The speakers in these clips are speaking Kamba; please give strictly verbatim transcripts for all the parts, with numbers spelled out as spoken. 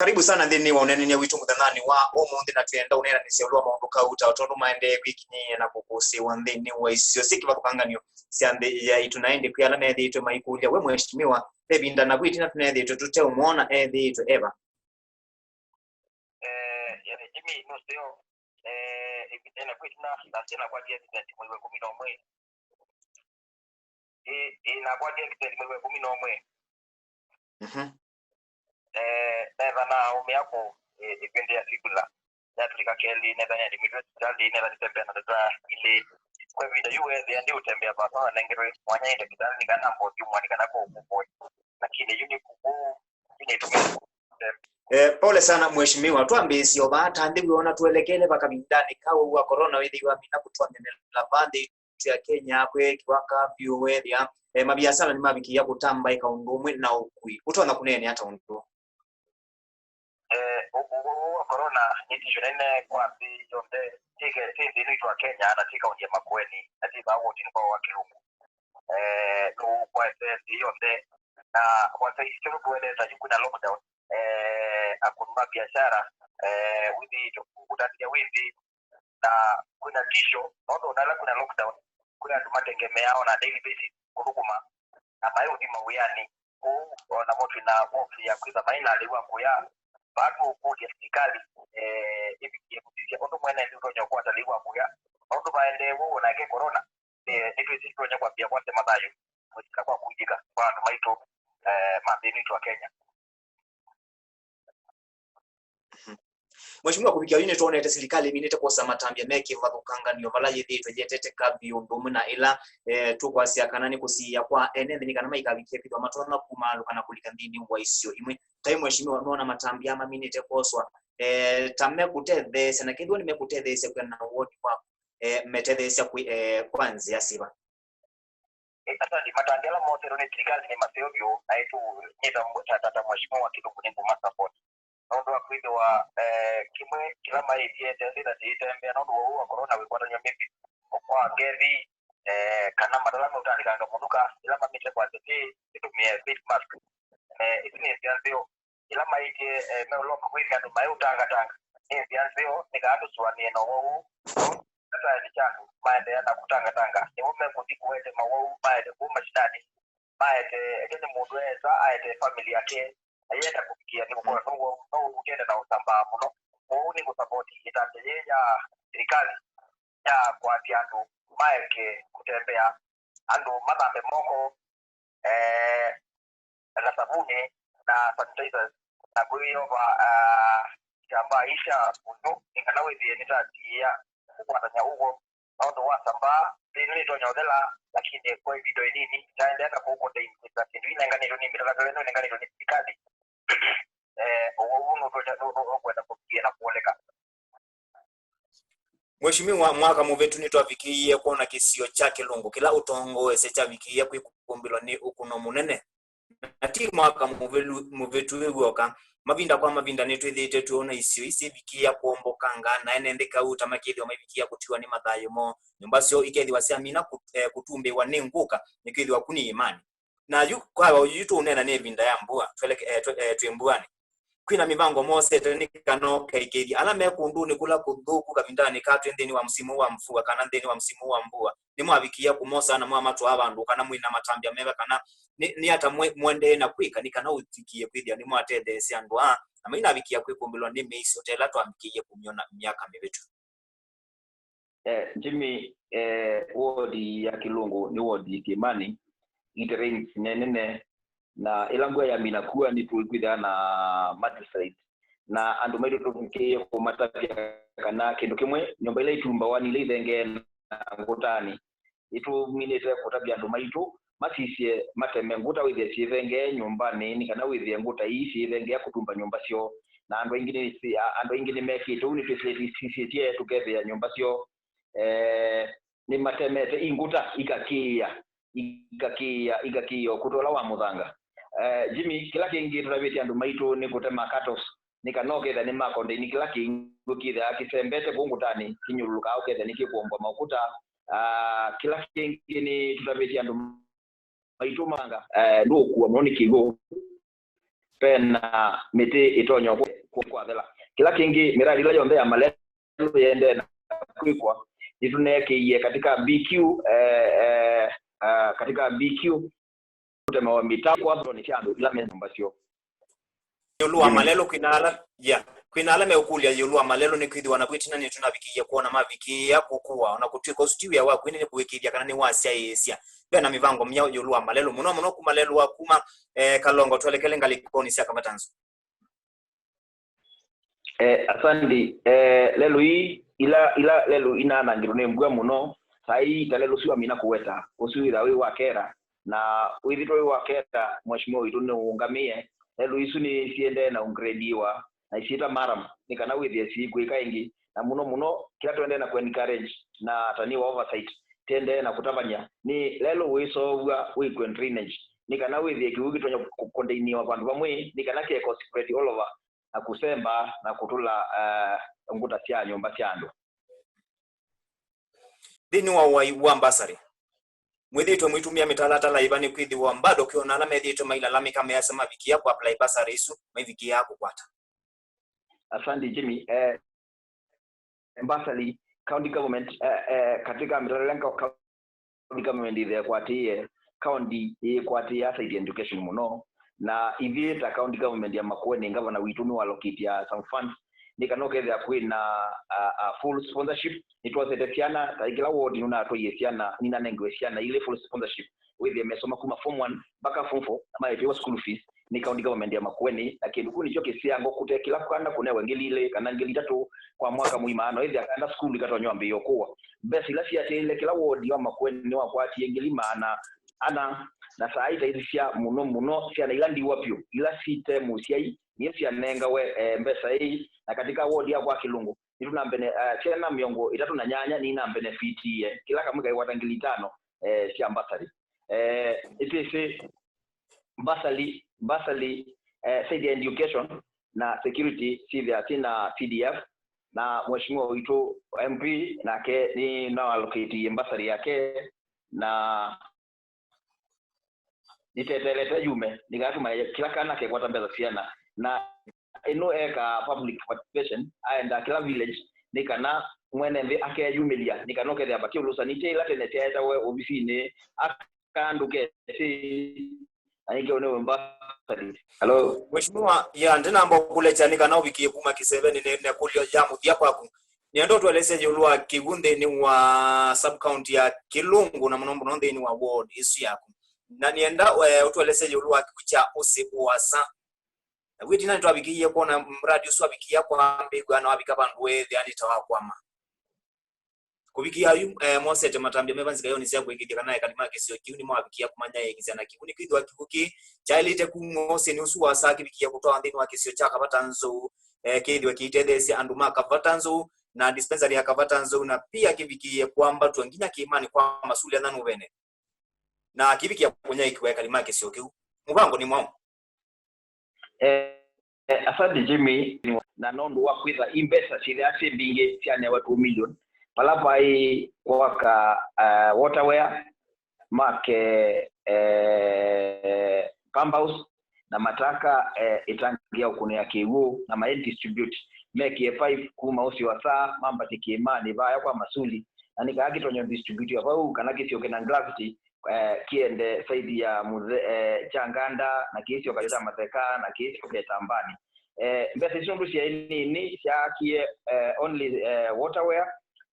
Karibu sana nthĩnĩ wa ũneenany'a witũ mũthenyanĩ wa ũmũnthĩ, na twĩenda ũneenanĩsya ĩũlũ wa maũndũ kauta o tondũ maendee kwĩkinyĩĩa na kũkũsĩĩwa nthĩnĩ wa isio syĩ kĩvathũkanganyo sya nthĩ yaitũ. Na ĩndĩ kwĩ ala methĩĩtwe maikũlya, we mheshimiwa, ve ĩvinda navu ĩtina tũneethĩĩtwe tũteũmwona ethĩĩtwe e va? Eh, yani, Jimmy, nũseo, eh, ĩvinda ĩna kwĩtina, na sina kwa accident mwei wa ĩkũmi na ũmwe. Ĩ, ĩ, nakwatie accident mwei wa ĩkũmi na ũmwe. Mhm. Eh, netha naũmĩa kũ, eh, ĩvĩndĩ ya fibula. Yatũlika kelĩ, netha nĩandĩkĩtwe sipitalĩ, netha nĩtembea na ndata ilĩ. Kwa ĩvinda yu weethĩa ndiũtembea vasa nanengerwe mwanya ĩ ndakĩtalĩ nĩ kana mbothi umwani kana kwa ũkũvoya. Lakini yu nĩ kũkũ, yu nĩtũmĩa. Eh, pole sana mheshimiwa, twambĩĩsye o vaa ta nthĩ wĩona tũelekele vakavindanĩ ka ũu wa corona wĩthĩiwa mina kũtwamemela vaa nthĩ ya Kenya kwĩkĩwa kavyu wethĩa, eh, maviasala nĩmavikĩĩa kũtambaĩka ũndũ ũmwe na ũkui. Ũtonya kũneenea ata ũndũ ũũ? Eh, ũ-, ũ-, ũũ wa corona nĩ tishũ nene kwa nthĩ yonthe, ti ke-, ti nthĩ ĩno itũ ya Kenya, na ti kaunti ya Makueni, na ti vaa wodini kwa wa Kĩlungu. Eh, nũũkwaĩte nthĩ yonthe, na kwa saa ici tũndũ tũendete yu kwĩna lockdown, eh, akũni ma biashara, eh, wĩthĩĩtwe kũtatĩthya wĩ nthĩ, na kwĩna tisho, nũndũ ona ĩla kwĩna lockdown, kwĩ andũ mategemeaa on a daily basis kũthũkũma, na maĩ ũthi mawĩanĩ. Kwoou, o namo twĩ na hofu ya kwĩtha maĩ na lĩu wa kũya. Vaa tũũkũlya silikalĩ, eh, ĩvikie kũsisya ũndũ mwene nthĩ ũtonya ũkwata lĩu wa kũya, nũndũ vaendee w'o o nake corona, eh, nĩtwĩsĩ tũtonya kwambĩĩa kwasya mathayũ kwĩsĩla kwa kũilyĩka kwa andũ maitũ, eh, ma nthĩ ĩno itũ ya Kenya. Mheshimiwa, kũvikĩa yu nĩtwonete silikalĩ ĩminĩte kwosa matambya me kĩvathũkanganyo vala yĩthĩĩtwe yetete kavyu ũndũ ũmwe na ĩla, eh, tũkwasya kana nĩ kũsiĩĩa kwa ene nthĩ nĩ kana maikavikie kwĩthĩwa matonya kumaalũka na kũlika nthĩnĩ wa isio imwe. Kaĩ mheshimiwa, nũona matambya aa maminĩte kwoswa, eh, ta mekũtetheesya, na kethĩwa nĩmekũtetheesya kwĩana na woni waku, eh, metetheesya kwĩ, eh, kwa nzĩa syĩva? Ĩ, asante. Matambya ala mosetwe nĩ silikalĩ nĩ maseo vyũ, na ĩtũ nyĩta ta, ta, ta mheshimiwa wa Kĩlungu nĩngũma support. Nũndũ wa kwĩthĩwa, eh, kĩmwe kĩla maĩtye ete nthĩ na tĩitembea nũndũ wa ũu wa corona wĩkwatany'a maybe kwa ngethi, eh, kana matala meũtandĩkanga mũnuka, ĩla mamĩte kwasya ti ĩtũmĩe face mask. Eh, ĩsu nĩ nzĩa nzeo. Ĩla maĩtye, eh, meũlomba kwĩthĩa andũ maĩ ũtangatanga, nĩ nzĩa nzeo nĩ kana tũsũanĩe na ũwau ũũ. Kĩtaĩnĩ kya andũ maendeea na kũtangatanga, nĩvo mekũthi kũete mawau maete kũu mashinani, maete, eke nĩ mũndũ eesa aete family yake, na yenda kũvikĩa nĩ kũkũna no ũwau, no ũkũkenda na ũsambaa mũno. Kwoou nĩ kũsapoti ĩtambya yĩĩ ya silikalĩ ya kũatĩĩa andũ maeke kũtembea, andũ mathambe moko, eh, na savunĩ na sanitizers, na kwĩyova, ah, itambaa ii sya ũnyũ nĩ kana wĩthĩe nĩtatiĩa kũkwatany'a ũw'o. Nũndũ wasambaa, nthĩ ĩno nĩtonya ũthela, lakini kwa ĩvinda ĩnini, itaendeea na kũũ contain kwĩsĩla kĩndũ inenganĩtwe nĩ mĩtalatala ĩno ĩnenganĩtwe nĩ silikalĩ. Eh, ũwau ũũ nũtonya, nũ-, nũ-, nũkwenda kũvikĩa na kũoleka. Mheshimiwa, mwaka mũvĩtu nĩtwavikĩie kwona kĩsio kya Kĩlungu kĩla ũtongoesye kyavikĩie kwĩkũmbĩlwa nĩ ũkũno mũnene. Na ti mwaka mũvĩlu-, mũvĩtu w'oka, mavinda kwa mavinda nĩtwĩthĩĩtwe twĩona isio ii syĩvikĩĩa kũombokanga, na ene nthĩ kauta makethĩwa maivikĩĩa kũtiwa nĩ mathayũ moo, nyũmba syoo ikethĩwa syamina kũt-, eh, kũtumbĩĩwa nĩ ngũka, nĩkwĩthĩwa ku nĩ iĩmanĩ. Na yu, kwa yu tũũneena nĩ ĩvinda ya mbua, tweleke-, eh, twe-, eh, twĩ mbuanĩ. Kwĩna mĩvango mosete nĩ kana ũkaĩkĩĩthya ala me kũndũnĩ kũla kũthũku kavindanĩ kaa twĩ nthĩnĩ wa msimu wa mvua kana nthĩnĩ wa msimu wa mbua, nĩmwavikĩĩa kũmosaa na mwamatwaa vandũ kana mwĩna matambya meva kana nĩ, nĩ ata mwe-, mwendeee na kwĩka nĩ kana ũvikĩe kwĩthĩa nĩmwatetheesya andũ aa na mainavikĩa kwĩkũmbĩlwa nĩ mĩisyo ta ĩla twambĩkĩie kũmyona myaka mĩvĩtu? Eh, Jimmy, eh, wodi ya Kĩlungu nĩ wodi ĩkĩmanĩ, ĩ terrains nene, na ĩla mbua yamina kua nĩtũkwĩthĩa na mudslide, na andũ maitũ tũvikĩie kũmatavya kana kĩndũ kĩmwe, nyũmba ila itumbawa nĩ ila ithengee na ngũtanĩ. Nĩtũminĩte kũtavya andũ maitũ masisye mateme ngũta wĩthĩe syĩthengee nyũmbanĩ, nĩ kana wĩthĩe ngũta ii syĩthengea kũtumba nyũmba syoo. Na andũ aingĩ nĩ, a-, andũ aingĩ nĩmekĩte ũu, nĩtwĩsĩlĩtye tũkethĩa nyũmba syoo, eh, nĩmatemete ingũta ikakĩĩa, ikakĩĩa, ikakĩĩa ũkũta ũla wa mũthanga. Eh, Jimmy, kĩla kĩngĩ tũtavĩtye andũ maitũ nĩ kũtema cutoffs, nĩ kana ũkethĩa nĩ makondeini kĩla kĩngĩ kĩthĩawa kĩsembete kũu ngũtanĩ, kĩnyũlũlũkaa ũkethĩa nĩkĩkũombwa maũkũta. Ah, kĩla kĩngĩ nĩ tũtavĩtye andũ maitũ manga, eh, ndũũkua mũno nĩ kĩw'ũ. vena mĩtĩ ĩtonya kũ-, kũ-, kwathela. Kĩla kĩngĩ, mĩradi ĩla yonthe ya malelũ yĩendee na kwĩkwa, nĩtũneekĩie katika B Q, eh, eh, eh, katika B Q, kũtemewa mĩtĩ kwa nzonĩ sya andũ ila me nyũmba syoo. Ĩũlũ wa malelũ, kwĩna ala, yeah, kwĩna ala meũkũlya ĩũlũ wa malelũ, nĩkwĩthĩwa na kwĩtina nĩtũnavikĩie kwona mavikĩĩa kũkũa, ona kũtw'ĩka ũsu ti wĩa waku, ĩndĩ nĩ kũĩkĩĩthya kana nĩwasyaĩĩsya. Ve na mĩvango myaũ ĩũlũ wa malelũ, mũno mũno kuma lelũ wa kuma, eh, Kalongo, twelekele ngalĩkonĩ sya Kavatanzu? Eh, asandi. Eh, lelũ ii, ila, ila lelũ inaanangĩtwe nĩ mbua mũno, saa ii ta lelũ ũsu wamina kũweta, ũsu wĩthĩwa wĩ wa kera, na wĩthĩtwe wĩ wa kera, Mheshimiwa witũ nĩũũngamĩe, lelũ isu nĩsiendee na ũngrediwa, na isyĩta maram, nĩ kana wĩthĩe siĩkwĩka ĩngĩ, na mũno mũno, kĩla tũendee na kũ encourage na atanii wa oversight, tendee na kũtavany'a, nĩ lelũ wĩsoovw'a wĩkw'e drainage, nĩ kana wĩthĩe kĩw'ũ kĩtonya kũ-, containiwa vandũ vamwe, nĩ kana kĩeko spread all over, na kũsemba na kũtũla, eh, ngũta sya nyũmba sya andũ. Nthĩnĩ wa wai wa mbasarĩ, mwĩthĩĩtwe mũitũmĩa mĩtalatala ĩva nĩkwĩthĩwa bado kwĩona ala methĩĩtwe mailalamĩka measya mavikĩĩa kũ apply mbasarĩ isu maivikĩĩaa kũkwata? Asante, Jimmy. Eh, mbasarĩ, county government, eh, eh, katika mĩtalatala ya county government ĩtheekwatĩĩe, county yĩkwatĩĩa side education mũno, na ithyĩ ta county government ya Makueni, ngavana witũ nĩwallocatia some funds, nĩ kana ũkethĩa kwĩna, uh, uh, full sponsorship. Nĩtwosete syana, ta kĩla ward nĩnatwaie syana, nĩnanengiwe syana ilĩ full sponsorship, wĩthĩe mesoma kuma form one mpaka form four, na maĩvĩwa school fees nĩ county government ya Makueni, na kĩndũ kĩu nĩkyo kĩseango kũte kĩla kana kũnewe ngili ilĩ kana ngili itatũ kwa mwaka mũima, na ĩthĩa kaenda sukulu ikatonya ambĩĩa ũkũwa. Mbesa ila siatĩĩle kĩla ward wa Makueni nĩwakwatie ngili maana ana, na saa itaisisya mũno mũno syana ila ndiwa vyũ, ila site mũsyai, nĩo syanengawe, eh, mbesa ii, na katika ward yakwa Kĩlũngũ, nĩtũnambene, eh, syana mĩongo ĩtatũ na nyanya nĩinambenefitie, kĩla kamwe kaikwata ngili itano, eh, sya mbasarĩ. Eh, ĩtĩsĩ mbasarĩ, mbasarĩ, eh, side ya education na security syĩthĩa syĩ na C D F, na mheshimiwa witũ M P nake nĩnawallocatie mbasarĩ yake, na nĩteteelete yume, nĩkatuma kĩla kana kekwata mbesa syana. Na ĩno eka public participation, aenda kĩla village, nĩ kana mwene nthĩ akeyumĩlya, nĩ kana ũkethĩa vatiĩ ũlũsani. Ti ila tene syaetawe ovisinĩ, aka ndũkesĩ, na nĩkĩ ũnewe mbasarĩ. Hello? Mheshimiwa, ya, ndinamba kũlekya nĩ kana ũvikie kuma kĩsevenĩ, nĩ, nĩ kũlyo ya mũthya kwaku. Nĩenda ũtũelesye ĩũlũ wa kĩw'ũ nthĩnĩ wa sub-county ya Kĩlũngũ, na mũno mũno nthĩnĩ wa ward ĩsu yaku. Na nĩenda, eh, ũtũelesye ĩũlũ wa kĩw'ũ kya Ũsĩ Ũasa. Na wĩtina nĩtwavikĩie kwona mradi ũsu wavikĩa kwambĩĩw'a na wavika vandũ weethĩa nĩ ta wakwama. Kũvikĩa yu, eh, mosete matambya meva nzikaĩonĩ sya kũĩkĩĩthya kana ekali ma kĩsio kĩu nĩmawavikĩa kũmanya ĩkĩsya na kĩw'ũ, nĩkwĩthĩwa kĩw'ũ kĩĩ kyaĩlĩte kumw'a ũsĩnĩ ũsu wa saa kĩvikĩe kũtwawa nthĩnĩ wa kĩsio kya Kavata Nzou, eh, kĩthĩwe kĩitetheesya andũ ma Kavata Nzou, na dispensary ya Kavata Nzou, na pia kĩvikĩe kwambatw'a nginya kĩĩmanĩ kwa masuli ana nũvene, na kĩvikĩa kũnyaĩĩkĩwa ekali ma kĩsio kĩu. Mũvango nĩ mwaũ? Eh, eh, asante Jimmy, na nũndũ wa kwĩtha i mbesa syĩthĩa syĩ mbingĩ syanewe two million, vala vaĩ kwaka, eh, waterware, make, eh, pump house, na mataka, eh, ĩtangi ya ũkũnĩa kĩw'ũ, na mai distribute, mekĩe pipe kuma Ũsĩ Ũasa, mambatye kĩĩmanĩ vaya kwa masuli, na nĩ kaa kĩtonye distribute vau, kana kĩsyoke na gravity, eh, kĩende side ya mũthe, eh, kya Nganda, na kĩisyoka kya Matheka, na kĩisyoka Itambani. Eh, mbesa isu nũndũ syaĩ nini, syaakie, eh, only, eh, waterware,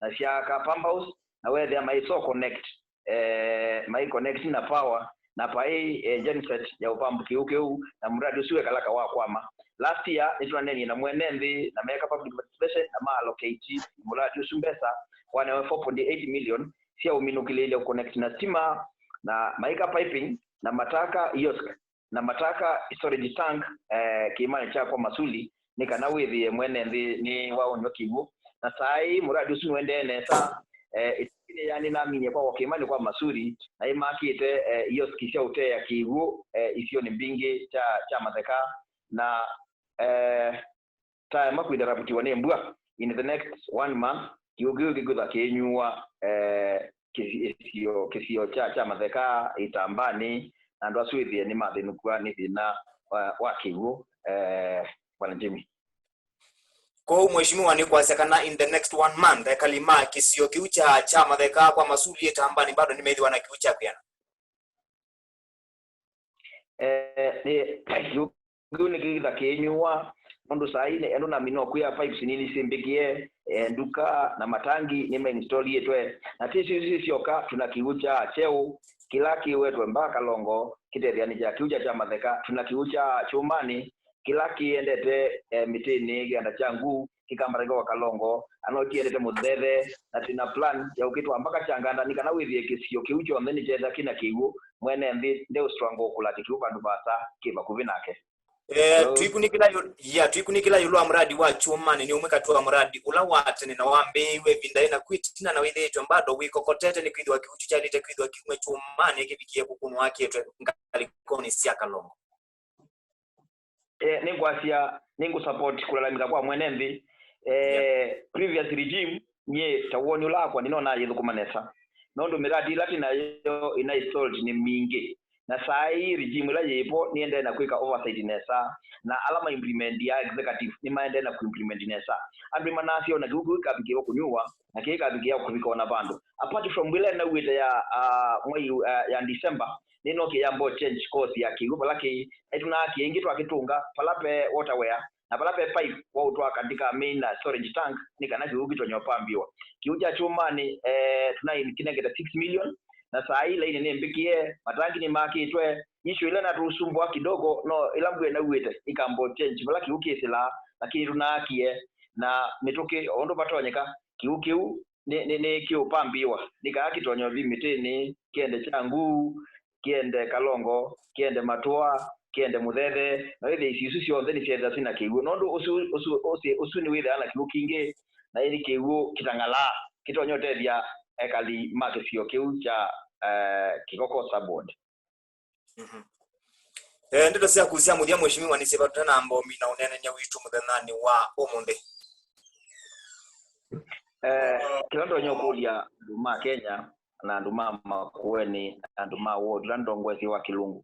na syaaka pump house, na weethĩa mai so connect, eh, mai connect na power, na paĩ, eh, genset ya ũpambu kĩw'ũ kĩu, na mradi ũsu wekalaka wakwama. Last year, nĩtũnaneenie na mwene nthĩ, na meeka public participation, na ma allocate mradi ũsu mbesa, wanewe four point eight million, sya ũminũkĩlĩĩlya kũconnect na stima, na maika piping, na mataka kiosk, na mataka storage tank, eh, kĩĩmanĩ kya kwa Masuli, nĩ kana wĩthĩe mwene nthĩ nĩ waũnyw'a kĩw'ũ. Na saa ĩĩ mũradi ũsu nũendee nesa, eh, ĩtambya yaani naminie kwakwa kĩĩmanĩ kwa Masuli, na ĩmakĩte, eh, kiosk sya ũteea kĩw'ũ, eh, isionĩ mbingĩ kya, kya Matheka, na, eh, taema kũinterruptiwa nĩ mbua. In the next one month, kĩw'ũ kĩu kĩkwĩthwa kĩinyuwa, eh, kĩsi-, kĩsio, kĩsio kya, kya Matheka, Itambani, na andũ asu wĩthĩe nĩmathĩnũkw'a nĩ thĩna wa, wa kĩw'ũ, eh, Bwana Jimmy. Kwoou, Mheshimiwa, nĩ kwasya kana in the next one month, ekali ma kĩsio kĩu kya, kya Matheka kwa Masuli Ĩtambani bado nĩmethĩwa na kĩw'ũ kya kwĩana? Eh, nĩ, kĩu, kĩu nĩ kĩtha kĩnyuwa, nũndũ saa hii andũ namina kwĩa pipes nini syĩmbĩkĩe, eh, nduka na matangi nĩmainstoliĩtwe. Na ti isu, isu syoka, tuna kĩw'ũ kya kyeũ, kĩla kĩwetwe mbaka Kalongo, kĩtetheanĩsya kĩw'ũ kya, kya Matheka, tuna kĩw'ũ kya Kyũmanĩ, kĩla kĩendete, eh, Mĩtĩnĩ, kĩanda kya Nguu, kĩkambatĩka kwa Kalongo, ano kĩendete Mũthethe, na twĩna plan ya ũkĩtwaa mbaka Kyangandani kana wĩthĩe kĩsio kĩu kyonthe nĩkyetha kĩna kĩw'ũ, mwene nthĩ ndeũstruggle kũlatya kĩw'ũ vandũ vaasa kĩ vakuvĩ nake. Eh, Hello? Tũikunĩkĩla ĩũlũ, yeah, tũikunĩkĩla ĩũlũ wa mradi wa Kyũmanĩ, nĩ ũmwe katĩ wa mradi ũla wa tene na wambĩĩiwe ĩvinda yĩna kwĩtina na wĩthĩĩtwe bado wĩkokotete nĩ kwĩthĩwa kĩw'ũ kyaĩlĩte kwĩthĩwa kiume Kyũmanĩ kĩvikĩe kũkũnwa akĩtwe ngalĩkonĩ sya Kalongo. Eh, nĩngwasya, nĩngũsupport kũlalamika kwa mwene nthĩ. Eh, Yeah. Previous regime, nyie ta woni ũla wakwa, nĩnona yĩthũkũma nesa. Nũndũ mĩradi ĩla twĩ nayo ĩna installed nĩ mingĩ. Na saa ii regime ĩla yĩvo nĩendee na kwĩka oversight nesa. Na ala ma implement ya executive nĩmaendee na kũ implement nesa. Andũ nĩmanasya ona kĩw'ũ kĩu kĩkavikĩwa kũnyuwa, na kĩkavikĩa kũvika ona vandũ. Apart from ĩla nauĩte ya, ah, mwei, ah, ya December, nĩnokĩe yambo change course ya kĩw'ũ vala kĩĩ, naitũnaa kĩngĩ twakĩtũnga vala ve water wear, na vala ve pipe wa ũtwaa katika main na storage tank, nĩ kana kĩw'ũ kĩtonye ũpambiwa. Kĩw'ũ kya Kyũmanĩ, eh, tũnaĩ kĩnengete six million, na saa ii laini nĩ mbĩkĩe, matangi nĩ makĩtwe, issue ĩla natũsumbua kidogo, no ĩla mbua nauĩte, ĩkambo change vala kĩw'ũ kĩsĩlaa, lakini tũnaakie, na mĩtũkĩ, o ũndũ vatonyeka, kĩw'ũ kĩu nĩ, nĩ, nĩ kĩũpambĩwa, nĩ kana kĩtonye ũthi Mĩtĩnĩ, kĩende Kyanguu, kĩende Kalongo, kĩende Matũa, kĩende Mũthethe, na wĩthĩe isio isu syonthe nĩsyethĩwa syĩna kĩw'ũ. Nũndũ ũsu, ũsu, ũsu, ũsu nĩwĩthĩawa na kĩw'ũ kingĩ, na nĩ kĩw'ũ kĩtang'alaa, kĩtonya ũtethya ekali ma kĩsio kĩu kya, eh, Kĩkoko Sub-ward. Mhm. Eh, ndeto syaku sya mũthya, Mheshimiwa, nĩ syĩva tũtanamba ũmina ũneenany'a witũ mũthenyanĩ wa ũmũnthĩ? Eh, kĩla ndonya ũkũlya andũ ma Kenya na andũ ma Makueni, andũ ma ward ũla ndongoesye wa Kĩlungu,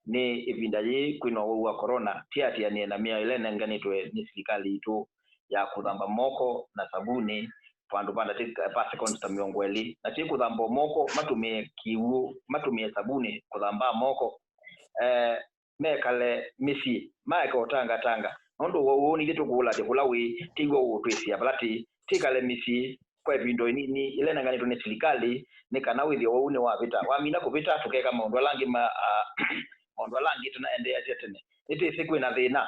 nĩ ĩvinda yĩĩ kwĩna ũwau wa corona, tiatĩanĩe na mĩao ĩla ĩnenganĩtwe nĩ silikalĩ yitũ ya kũthamba moko na savunĩ vandũ va ndatĩka, va seconds ta mĩongo ĩlĩ, na ti kũthamba o moko, matũmĩe kĩw'ũ, matũmĩe savunĩ kũthambaa moko. Eh, mekale mĩsyĩ, maeke ũtangatanga, nũndũ ũwau ũũ nithyĩ tũkũũlatya kũla wĩ, tiw'o ũũtwĩsĩa vala tĩ. Twĩkale mĩsyĩ kwa ĩvinda ĩnini ĩla ĩnenganĩtwe nĩ silikalĩ, nĩ kana wĩthĩe ũwau nĩwavĩta. Wamina kũvĩta, tũkeka maũndũ ala angĩ ma, ah, maũndũ ala angĩ tũnaendeeasya tene. Nĩtwĩsĩ kwĩna thĩna,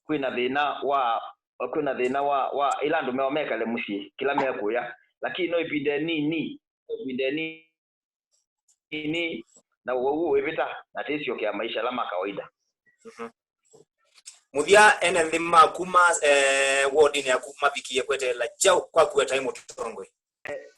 kwĩna thĩna wa, kwĩna thĩna wa, wa ĩla andũ meo mekale mũsyĩ kĩla mekũya, lakini no ĩvinda ĩnini, ĩvinda ĩnini nini, na ũwau ũũ wĩvĩta, na tĩsyokea maisha ala ma kawaida. Mhm. Mũthya, ene nthĩ maku ma, eh, wodinĩ yaku mavikĩie kweteela kyaũ kwaku ataĩ mũtongoi?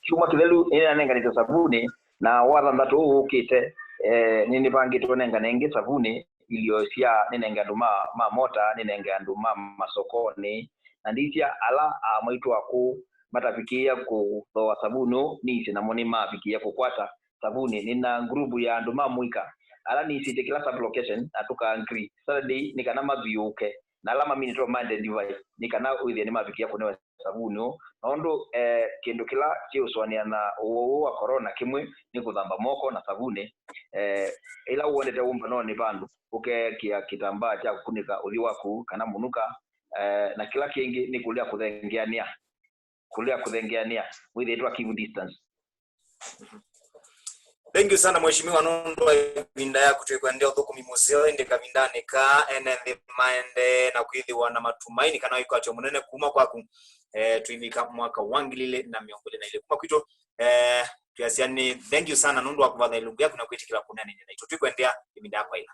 Kyumwa kĩthelu nĩnanenganĩte savunĩ, na wathanthatũ ũũ ũkĩte, eh, nĩnĩvangĩte ũnengane ĩngĩ savunĩ, ilio sya nĩnenge andũ ma, ma mota, nĩnenge andũ ma masokonĩ, na ndisya ala aa maitũ akũũ matavikĩĩa kũthooa savunĩ ũũ, nĩsĩ namo nĩmavikĩĩa kũkwata savunĩ. Nĩna nguruvu ya andũ ma mũika ala nĩsĩtye kĩla sub location, na tũka agree Saturday nĩ kana mathyũũke, na ala maminĩtwe maende ndivai nĩ kana wĩthĩe nĩmavikĩa kũnewa savunĩ ũũ. Nũndũ, eh, kĩndũ kĩla kĩũsũanĩa na ũwau ũũ wa corona kĩmwe nĩ kũthamba moko na savunĩ. Eh, ĩla ũendete ũmbanonĩ vandũ, ũkekĩa kĩtambaa kya kũkunĩka ũthyũ waku kana mũnuka, eh, na kĩla kĩngĩ nĩ kũlea kũthengeanĩa, kũlea kũthengeanĩa, wĩthĩe twa keep distance. Thank you sana, Mheshimiwa, nũndũ wa ĩvinda yaku. Twĩkwendea ũthũkũmi mũseo, ĩndĩ kavindanĩ kaa ene nthĩ maendee na kwĩthĩwa na matumaini kana ũikwatyo mũnene kuma kwaku, eh, tũivika mwaka wa ngili ilĩ na mĩongo ĩlĩ na ilĩ kuma kwitũ. Eh, twĩasya nĩ thank you sana nũndũ wa kũvatha ĩlungu yaku na kwĩtĩkĩla kũneenany'a naitũ. Twĩkwendea ĩvinda yakwa ĩla.